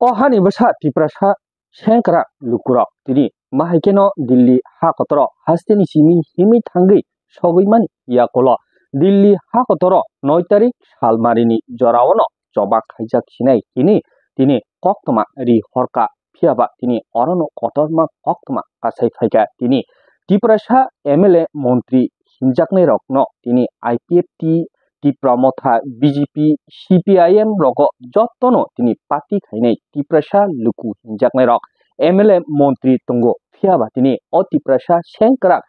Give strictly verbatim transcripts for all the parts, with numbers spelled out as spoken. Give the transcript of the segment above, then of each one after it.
O hani bwsa Tiprasa sengkrak lukurok tini mahaikeno Delhi ha kotoro hasteni simi himwi thangwi sogwi mani yakulo. Delhi ha kotoro noi tarik salmarini joraono choba khaijak sinai hini tini koktwma ri horka, phiyaba tini orono kotorma koktwma kasai phaikha. Tini Tiprasa M L A montri hinjaknairokno tini I P F T, Tipra Motha, B J P, C P I M rogo jotono tini party khainai Tiprasa luku hinjaknairok M L A montri tongo. Phiyaba tini o Tiprasa sengkrak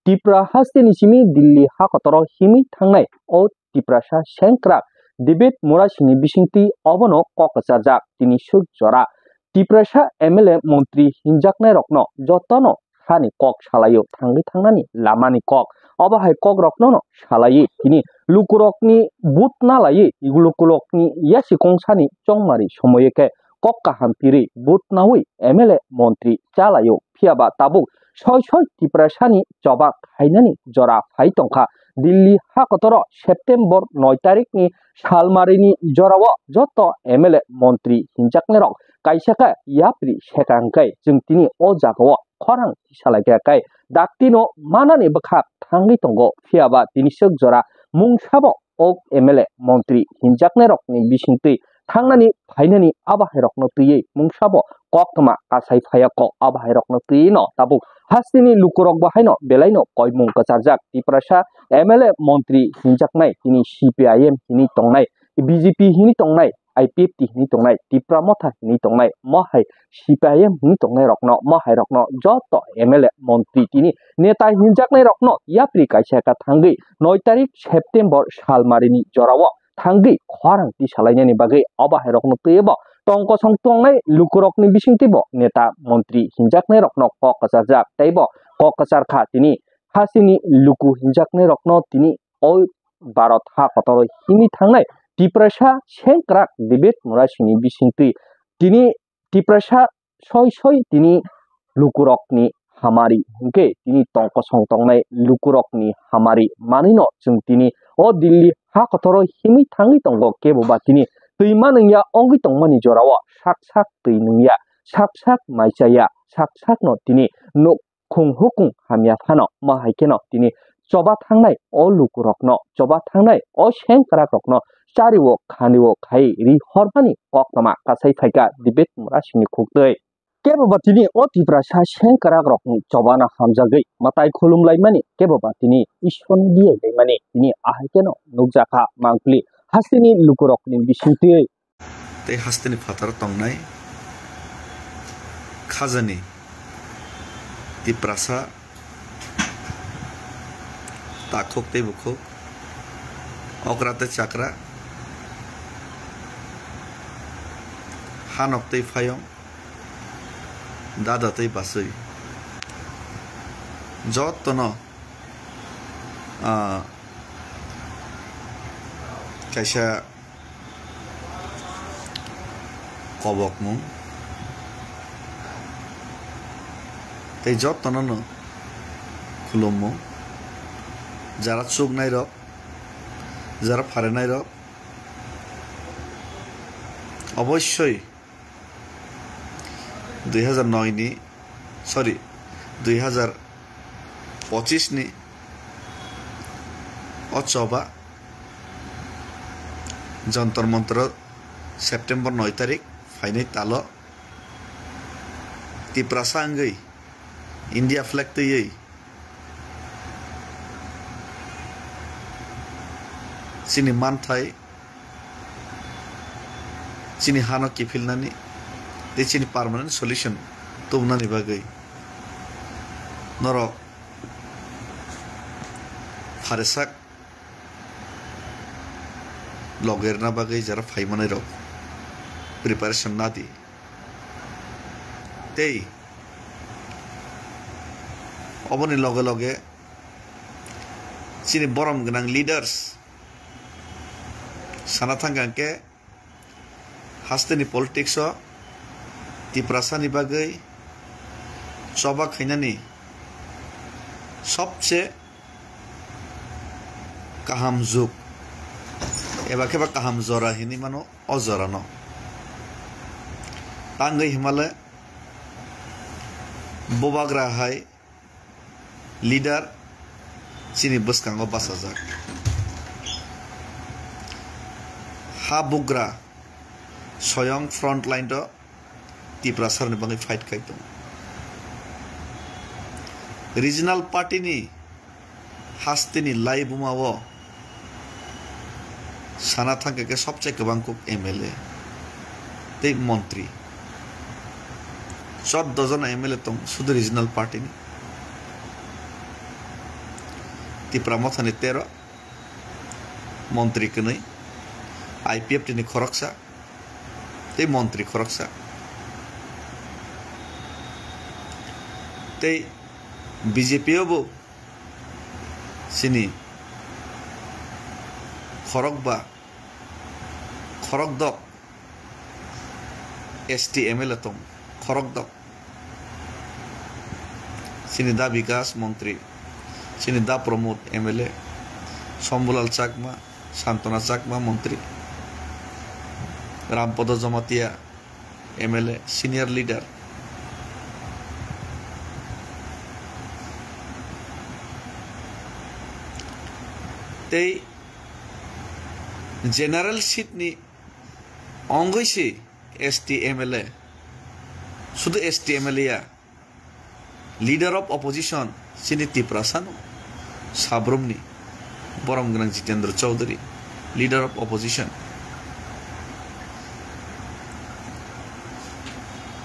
Tipra hasteni simi Delhi ha kotoro himwi thangnai o Tiprasa sengkrak David Murasini bisingtwi obono kok kwcharjak tini swk jora. Tiprasa M L A montri hinjaknairokno jotono hani kok salaio, thangwi thangnani lamani kok. Obo hai kokrokno no salaiwi tini lukurokni vote nalaiwi lukurokni yasi kongsani chongmari somoye khe kok kaham pirwi vote naui M L A montri chalaio. Phiyaba tabuk soi soi Tiprasani choba khainani jora phai tongkha. Delhi ha kotoro September noi tarikni salmarini jorao joto M L A montri hinjaknairok kaisa khe yapri seka hwnkhe chwng tini o jagao khorang tisalaikha khe daktino manani bwkhak thangwi tongo. Phiyaba tini swk jora mungsabo o M L A montri hinjaknairokni bisingtwi thangnani phainani abo hairokno twiwi mungsabo koktwma kasai phaiya kok abo hairokno twiwi no tabuk hasteni lukurokbo haino belaino koimung kwcharjak. Tiprasa M L A montri hinjaknai tini C P I M hini tongnai, B J P hini tongnai, I P F T hini tongnai, Tipra Motha hini tongnai, mo hai C P I M hini tongnairokno, mo hairokno joto M L A montri tini neta hinjaknairokno yapri kaisa kha thangwi noi tarik September salmarini jorao thangwi khorang tisalainani bagwi obo hairokno twiwi bo tong kosong tongnai lukurokni bisingtwi bo neta montri hinjaknairokno kok kwcharjak tei bo kok kwchar kha tini hasteni luku hinjaknairokno tini o Bharat ha kotoro himwi thangnai Tiprasa sengkrak David Murasini bisingtwi tini Tiprasa soi soi tini lukurokni hamari hwnkhe tini tong kosong tongnai lukurokni hamari manwino chwng tini o Delhi ha kotoro himwi thangwi tongo. Kebo ba tini twi manwngya wngwi tongmani jorao sak sak twi nungya, sak sak mai chaya, sak sakno tini nuk khung hukung hamya phano, mo hai kheno tini choba thangnai o lukurokno, choba thangnai o sengkrakrokno chario khanio khai ri hormani koktwma kasai phaikha David Murasini khuktwi. Kebo ba tini o Tiprasa sengkrakrokni chobano hamjagwi mwtai khulumlaimani, kebo ba tini Ishwarni diyailaimani tini ahai kheno nukjakha mangpili hasteni lukurokni bisingtwi. Tei hasteni phataro tongnai khajani Tiprasa takhuk tei bukhuk, okra tei chakra, hanok tei phayong, dada tei bachwi jotono, ah, kaisa kobokmung tei jotono no khulummung. Jara chuknairok, jara pharenairok obossoi dui hazar noi ni, sorry, dui hazar pochis ni o choba Jontor Montor o September noi tarik phainai talo Tiprasa wngwi India flag twiwi chini manthai, chini hano kiphilnani tei chini permanent solution tubunani bagwi norok pharesak logerna bagwi jara phaimanai rok preparation nadi. Tei oboni loge loge chini borom gwnang leaders sana thangkha hwnkhe hasteni politics o Tiprasani bagwi choba khainani sobse kaham jug eba khe ba kaham jora hinwi mano o jorano. Angwi himale bubagra hai leader chini bwskango bachajak. Ha bugra soyong front line o Tiprasarni bagwi fight khai tongo. Regional party ni hasteni laibuma o sana thangkha khe sobse kwbang kuk M L A tei montri. Chordo jona M L A tong sudu regional party ni. Tipra Mothani tero, montri kwnwi, I P F T ni khoroksa tei montri khoroksa. Tei B J P o bo chini khorokba, khorokdok S T M L A tong, khorokdok. Chini da Bikas montri, chini da Pramod M L A, Shambhulal Chakma, Santana Chakma montri, Rampodo Jamatia M L A, senior leader. Tei general seat ni ongwi se S T M L A, sudu S T M L A ya, leader of opposition, chini Tiprasano, Sabrumni, borom gwnang Jitendra Chaudhary, leader of opposition.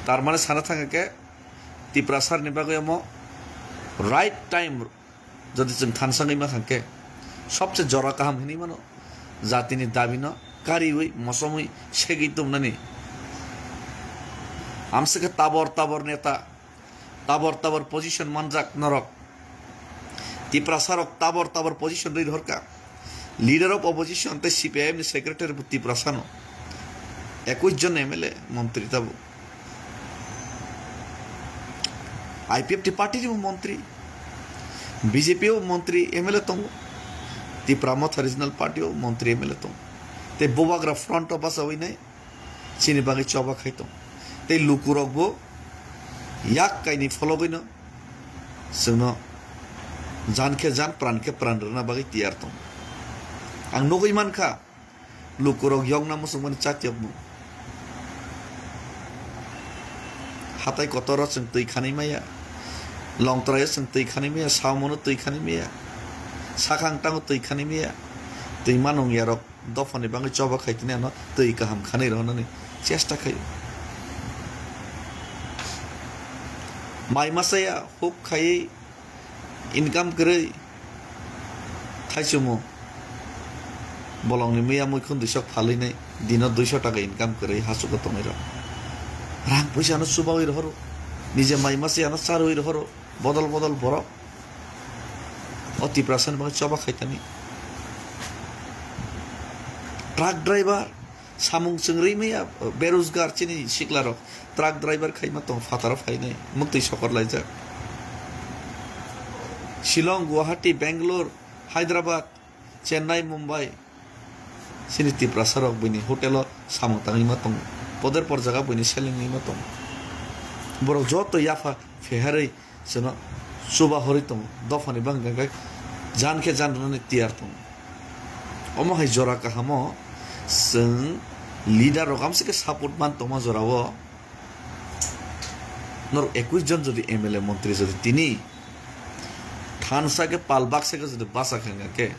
Tar mane sana thangkha khe Tiprasarni bagwi omo right time. Jodi chwng thansa wngwi mankha khe, sobse jora kaham hinwi mano, jatini dabino kariwi, mosomwi, segwi tongmani. Amswkhe tabor tabor neta, tabor tabor position manjak norok. Tiprasarok tabor tabor position rwi rohorkha. Leader of opposition tei C P I M ni secretary bo Tiprasano. Ekwis jon M L A montri tabuk. I P F T party ni bo montri, B J P o montri M L A tongo, Tipra Motha Regional Party o montri M L A tongo. Tei bubagra front o bachawi nai chini bagwi choba khai tong. Tei lukurok bo yak kaini phologwi no chwngno jan khe jan, pran khe pran rwna bagwi tiyar tong. Ang nugwi mankha, lukurok yokna muchungmani chakyokmung. Hatai kotoro chwng twi khanwi maya, Longtrai o chwng twi khanwi maya, Saumon o twi khanwi maya, Sakhang tango twi khanwi maya, twi manung yarok dophani bagwi choba khai tini ano twi kaham khanwi rwnani chesta khaio. Mai masa ya huk khaiwi income kwrwi thaichumo bolongni miya muikhun duisok phalwi nai dino duisok taka income kwrwi hachugo tongwi rw. Rang puisa no chubawi rohoro, nije mai masa ya no charwi rohoro, bodol bodol borok. O Tiprasa ni bagwi choba khaitani. Truck driver, samung chwng rwi maya, berojgar chini siklarok. Truck driver khaima tong, phataro phainai, muktwi sokor laijak. Shillong, Guwahati, Bangalore, Hyderabad, Chennai, Mumbai, chini Tiprasa rok buini hotel o samung tangwi ma tongo. Poder por jaga buini seleng wngwi ma tongo. Borok joto yapha pheharwi chwngno chuba horwi tongo, dophani bangkha khe jan khe jan rwnani tiyar tongo. Omo hai jora kahamo chwng leader rok amsike support man tongma jorao norok ekwis jon jodi M L A montri jodi tini thansa khe pal baksa khe jodi basa khe wngkha khe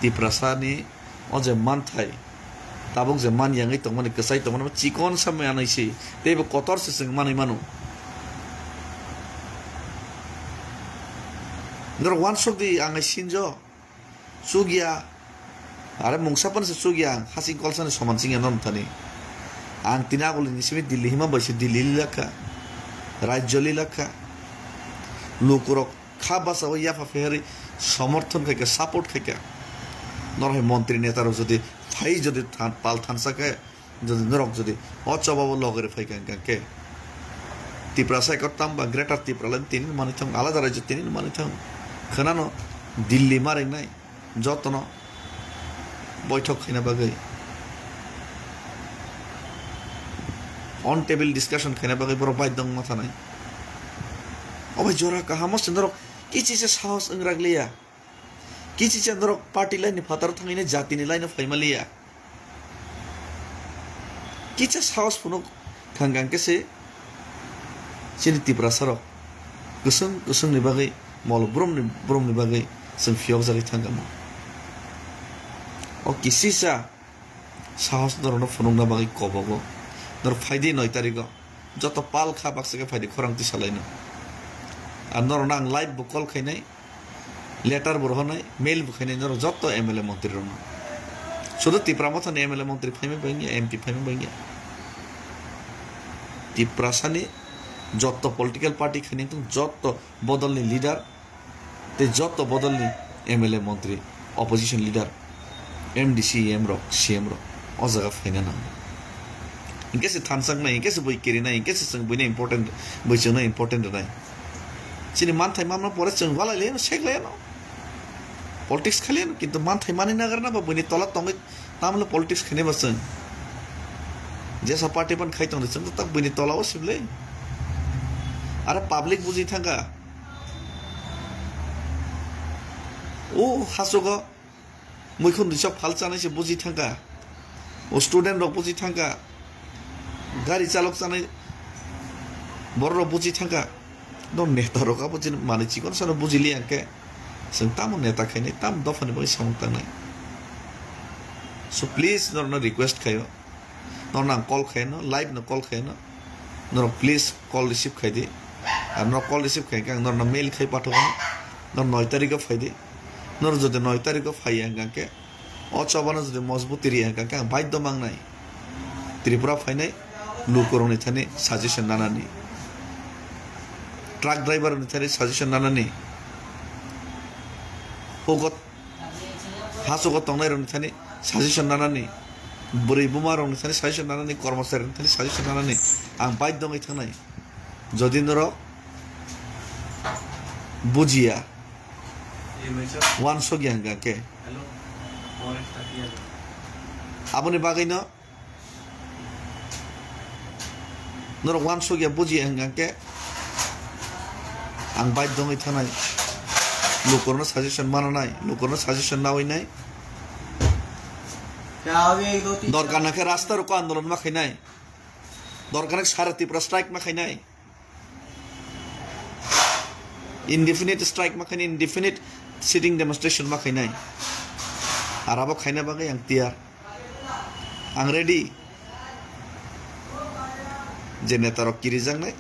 Tiprasani o je manthai, tabuk je man yangwi tongmani, kwchai tongmani, chikon samwi anwi se, teibo kotor se chwng manwi mano. Norok uansuk di, ang hai sinjo, chukya, are mungsa phano se chukya, ang hasing kolsani soman chingya norok thani. Ang tini agulini simi Delhi hima bai se Delhi lilakha, rajyo lilakha, lukurok kha bachawi yapha pheharwi somorthon khaikha, support khaikha. Norok hai montri neta rok jodi phai jodi than-, pal thansa khe, jodi norok jodi o chobabo logere phaikha hwnkha khe, Tiprasa ekottam ba Greater Tipraland tini manwi thang, alada rajyo tini manwi thang. Khwnano Delhi ma ringnai jotono boithok khaina bagwi. on table discussion khaina bagwi borok baidhyo wngma thanai. Obo jora kaham o se norok kichisa sahos wngrak liya. Kichisa norok party line ni phataro thangwi jatini line o phaima liya. Kicha sahos phunuk thang kang khe se chini Tiprasa rok kwswng kwswng ni bagwi mol brum ni brum ni bagwi chwng phiyok jagwi thang kamo. O kisisa sahos norokno phunukna bagwi kobogo. Norok phaidi noi tariko. Joto pal kha baksa khe phaidi khorang tisa laino. Ar norokno ang live bo call khainai, letter bo rohornai, mail bo khainai norok joto M L A montri rokno. Sudu Tipra Motha ni M L A montri phaima bangya, M P phaima bangya. Tiprasa ni joto political party khainai tong joto bodol ni leader tei joto bodol ni M L A montri, opposition leader, M D C, E M rok, C M rok o jaga phaina nango. Hinkhe se thansaknai, hinkhe se bui kirinai, hinkhe se chwng buino important, bui chwngno important rwnai. Chini manthai mamno pore chwng walai laiano, sek laiano. Politics khaliano, kintu manthai manwi nagarna ba buini tola tongwi tamle politics khainai ba chwng. Jesa party ban khai tongdi chwng tak buini tola o sible. Are public buji thangkha. O hasogo muikhun risa phal chanai se buji thangkha. O student rok buji thangkha. Gari chalok chanai borok rok buji thangkha. No neta rok abo chini manwi chikon sano buji liya hwnkhe. Chwng tamo neta khainai, tamo dophani bagwi samung tangnai. So please norokno request khaio. Norokno ang call khaino, live no call khaino. Norok please call receive khaidi. Ar norok call receive khaikhe ang norokno mail khai pathogano. Norok noi tariko phaidi. Norok jodi noi tariko phaiya hwnkhe, o chobano jodi mojbuti riya hwnkhe ang baidhyo mangnai. Tripura phainai lukurokni thani suggestion nanani. Truck driver rokni thani suggestion nanani. Hugo Hasogo tongnai rokni thani suggestion nanani, bwrwi buma rokni thani suggestion nanani, kormosari rokni thani suggestion nanani ang baidhyo wngwi thangnai. Jodi norok bujiya, wansokya hwnkha khe, aboni bagwino Norok wansukya bujiya hwnkha khe ang baidhyo wngwi thanai. Lukurokno suggestion mananai, lukurokno suggestion nawi nai. Dorkar na khe rasta roko andolon ma khainai. Dorkar na khe sara Tripura strike ma khainai. Indefinite strike ma khainai, indefinite sitting demonstration ma khainai. Ar abo khaina bagwi ang tiyar. Ang ready. Je neta rok kirijaknai,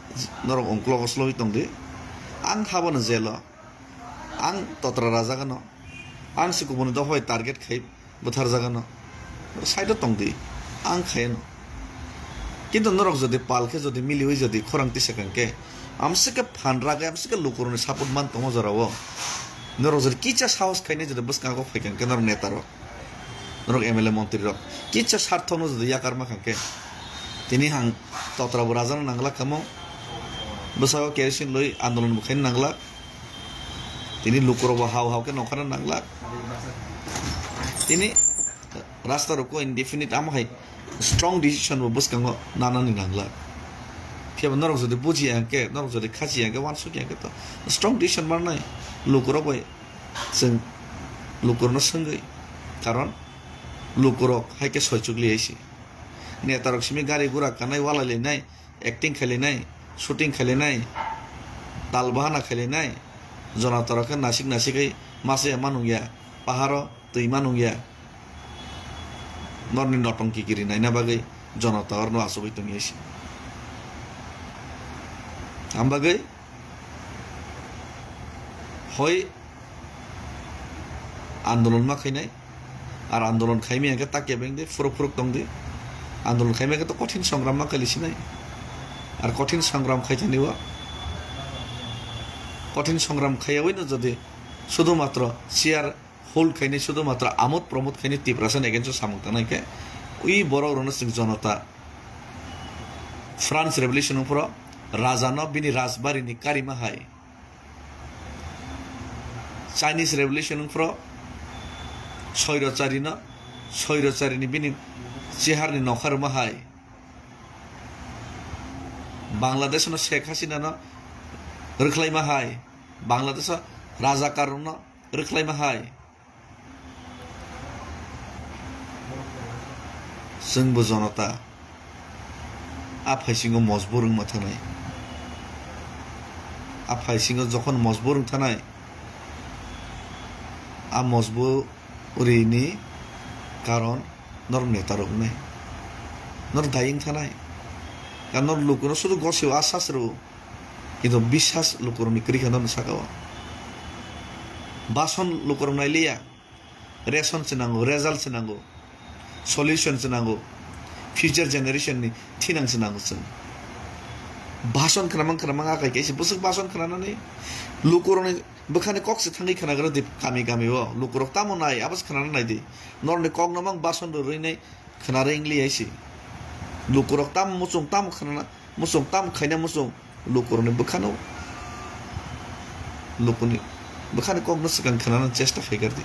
norok ungklogo slogwi tongdi. Ang habano jelo. Ang totra rajagano. Ang se kubuni dophai target khai bwtharjagano. Side o tongdi. Ang khayano. Kintu norok jodi pal khe jodi miliwi jodi khorang tisa kang khe, amsike phan ragwi, amsike lukurokni support man tongo jorao. Norok jodi kicha sahos khainai jodi bwskango phai kang khe norok neta rok. Norok M L A montri rok kisa sarthokno jodi yakarma kha khe, tini ang totra bo rajano nanglak kamo, bwskango kerosene loi andolon bo khaina nanglak, tini lukurok bo hao hao khe nongkhorna nanglak. Tini rasta rokgo indefinite amo hai strong decision bo bwskango nanani nanglak. Phiya bo norok jodi bujiya hwnkhe, norok jodi khachiya hwnkhe, wansukya hwnkhe to strong decision manai lukurok bai. Chwng lukurokno swngwi, karon lukurok hai khe soichukliya se. Netarok simi gari gura kanai, walai lainai, acting khai lainai, shooting khai lainai, tal bahana khai lainai, jonatarok khe nasik nasikwi masa ya ma nungya, paharo twi ma nungya. Norni notongki kiri naina bagwi jonata orno achugwi tongya se. Am bagwi hoi andolon ma khainai, ar andolon khaimaya khe takya bengdi, phuruk phuruk tongdi. Andolon khaimaya khe to kothin songram ma khaili sinai. Ar kothin songram khaithani o, kothin songram khaiyawi no jodi sudu matro chair hold khainai, sudu matro amod promod khainai Tiprasa ni against o samung tangnai khe, ui borok rokno chwng jonota France revolution wngphuru rajano bini rajbari ni karima hai, Chinese revolution wngphuru soirocharino, soirocharini bini chiharni nokha rwma hai. Bangladesh no Sheikh Hasina no rwkhlaima hai, Bangladesh o rajakar no rwkhlaima hai. Chwngbo jonota a phaisingo mojbur wngma thanai. A phaisingo jokhon mojbur wng thanai, a mojburi ni karon norok neta rok wngnai, norok daying thanai. Ka norok lukuno sudu gosio a sasro, kintu biswas lukurokni kwrwi kha norokni sakao. Bason lukurok nailiya, ration se nango, result se nango, solution se nango, future generation ni thinang se nango chwng. Bason khwnamang khwnamang akai kaisa bwswk bason khwnanani lukurokni bwkhani kok se thangwi khwnagra di kami kami o lukurok tamo nai abo se khwnana nai di. Norokni kok no mang bason rwrwi nai khwna rwngli hai se. Lukurok tamo muchung tamo khwnana muchung tamo khaina muchung lukurokni bwkhano lukuni bwkhani kokno swkang khwnana chesta khai gardi.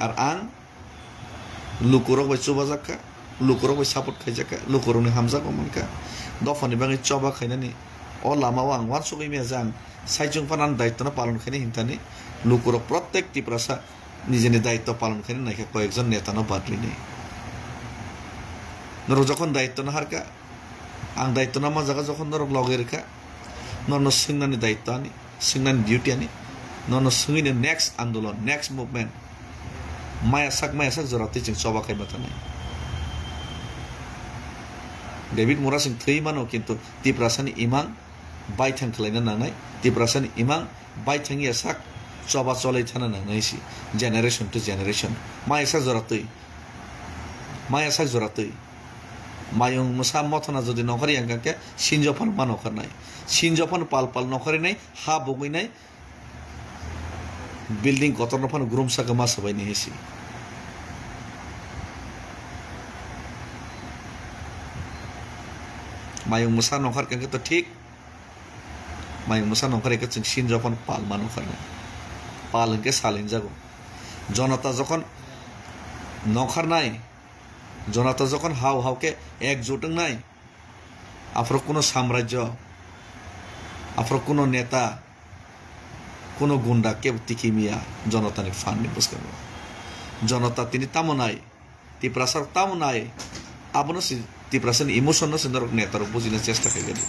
Ar ang lukurok bai chubajak kha, lukurok bai support khaijak kha, lukurokni hamjakma mankha. Dophani bagwi choba khainani o lamao ang uansugwi maya je ang saichung phano ani daitwno palon khainai hinthani lukurok prottek Tiprasa nijini daitw palon khainai naikha koyekjon netano badrinai. Norok jokhon daitwno harkha, ang daitwno ma jaga jokhon norok loge rwkha, norokno swngnani daitw ani, swngnani duty ani, nono swngwino next andolon, next movement. Maya sak, maya sak jora twi chwng choba khai ma thanai. David Murasing thwi mano, kintu Tiprasani imang baithang khwlaina nangnai, Tiprasani imang baithang ya sak choba cholai thana nangnai si, generation to generation. Maya sak jora twi, maya sak jora twi. Mayung mwsa mothona jodi nokhor yang khe sinjo phano ma nokhornai. Sinjo phano pal pal nokhornai, ha bugwinai, building kotorno phano grum saka ma sabai ni hisi. Mayung mwsa nokhor khe to thik. Mayung mwsa nokhor khe chwng sinjo phano pal ma nokhornai. Pal hwnkhe sal hinjago. Jonota jokhon nokharnai, jonota jokhon hao hao khe ekjut wngnai, aphuru kuno samrajyo, aphuru kuno neta, kuno gunda kebo tiki miya jonotani phan ni bwskango. Jonota tini tamo nai, Tiprasa rok tamo nai, abono se Tiprasa ni emotion no se norok neta rok bujina chesta khai gadi.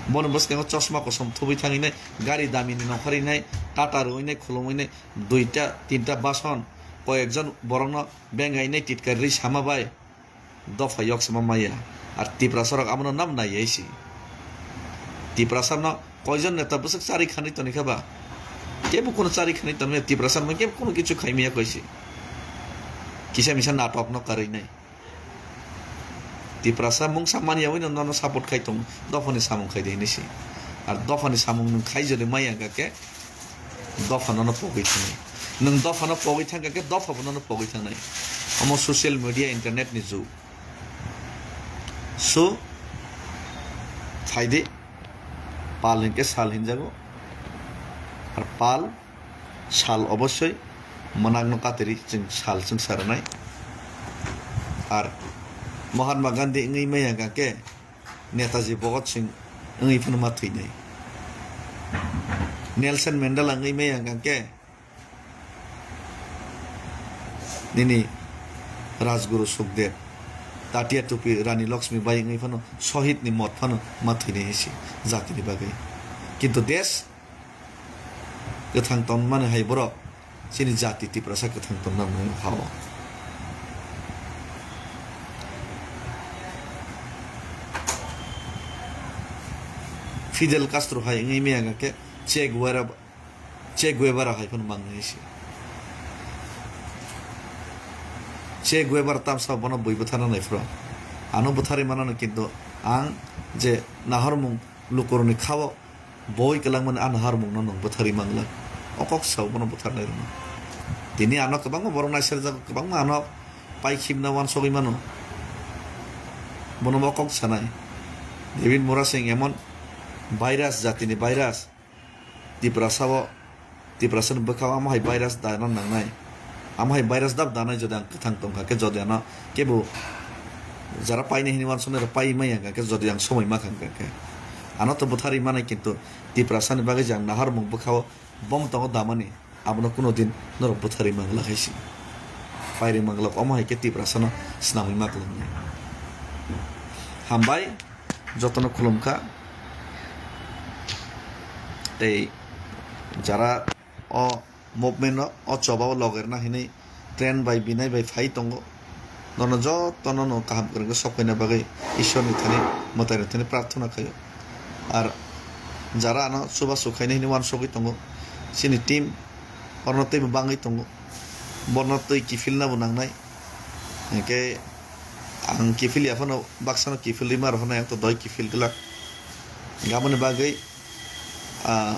Bono bwskango chosma kosom thubui thangwi nai, gari dami ni nongkhorwi nai, tata rwui nai, khulumui nai, duita tinta bason, koyekjon borok no bengai nai titkari rwi sama bai. Dopha yok sama maya. Ar Tiprasa rok abono nam nai yaisi. Tiprasa no koijon neta bwswk chari khanwi toni kha ba? Kebo kono chari khanwi toni maya, Tiprasa no kebo kono kichu khai maya koisi. Kisa misa natok no karwi nai. Tiprasa mungsa manya wino nono support khai tong, dophani samung khai de hinwi si. Ar dophani samung nwng khai jodi maya hwnkha khe, dopha nono pogwi thangnai. Nwng dopha no pogwi thangkha khe dopha bo nono pogwi thangnai. Omo social media, internet ni jug. So, phaidi, pal hinkhe sal hinjago. Ar pal, sal obossoi mwnakno katiri chwng sal chwngsa rwnai. Ar Mahatma Gandhi wngwi maya hwnkha khe, Netaji Bhagat Singh wngwi phano ma thwinai. Nelson Mandela wngwi maya hwnkha khe nini Rajguru Sukhdev, Tatia Tupi Rani Lakshmi Bai wngwi phano Sohid ni mot phano ma thwinai hinsi jatini bagwi. Kintu desh kwthang tongmani hai borok chini jati Tiprasa kwthang tongna mung hao. Fidel Castro hai wngwi maya hwnkha khe Che Guevara, Che Guevara hai phano mangnai se. Che Guevara tamsa bono bui bwtharna nai phro. Ano bwtharwi manano, kintu ang je nahormung lukurokni khao boi kwlangmani a naharmungno nwng bwtharwi manglak. O kok sao bono bwtharnai rwno. Tini ano kwbangma borok naiserjak, kwbangma ano pai khimna uansugwi mano. Bono bo kok sanai. David Murasing emon virus, jatini virus. Tiprasa o, Tiprasa ni bwkhao amo hai virus dana nangnai. Amo hai virus dab danai jodi ang kwthang tongkha khe jodi ano kebo Jara painai hini wansuknai rok pai manya hwnkha khe, jodi ang somoi ma kha hwnkha khe, ano to bwtharwi manai, kintu Tiprasani bagwi je ang naharmung bwkhao bom tongo damani, abono kuno din norok bwtharwi mangla hai se. Pairwi mangla, omo hai khe Tiprasano snamwi ma kwlwknai. Hambai, jotono khulumkha. Tei jara o movement o, o choba o logerna hinwi train bai binai bai phai tongo. Nono jotono no kaham kwrwngkhe sok khaina bagwi Ishwarni thani, mwtairok thani prarthana khaio. Ar jara ano chubachu khaina hinwi uansugwi tongo, chini team orno teibo bangwi tongo, borno twi kiphilna bo nangnai. Hinkhe ang kiphil ya phano, baksano kiphilwi ma rw phano, ang to doi kiphil glak. Aboni bagwi, ah,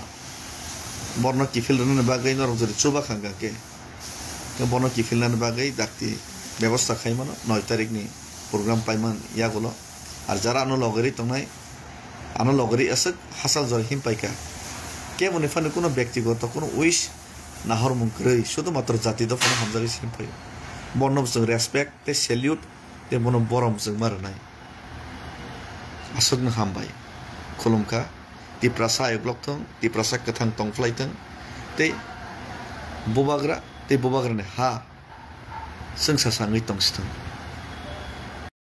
borno kiphil rwnani bagwi norok jodi chuba kha hwnkha khe, khe bono kiphilnani bagwi dakti bebosta khai mano, noi tarikni program paiman yagulo. Ar jara ano logeri tongnai, ano logeri aswk hachal jora him paikha. Keboni phano kuno bektigoto kuno wish nahormung kwrwi, sudhumatro jati dophano hamjagwi se him phaio. Bono bo chwng respect tei salute tei bono borom chwng ma rwnai. Aswkno hambai. Khulumkha. Tiprasa ayuk lok thung, Tiprasa kwthang tong phlai thung. Tei bubagra, tei bubagrani ha chwngsa sangwi tong si thung.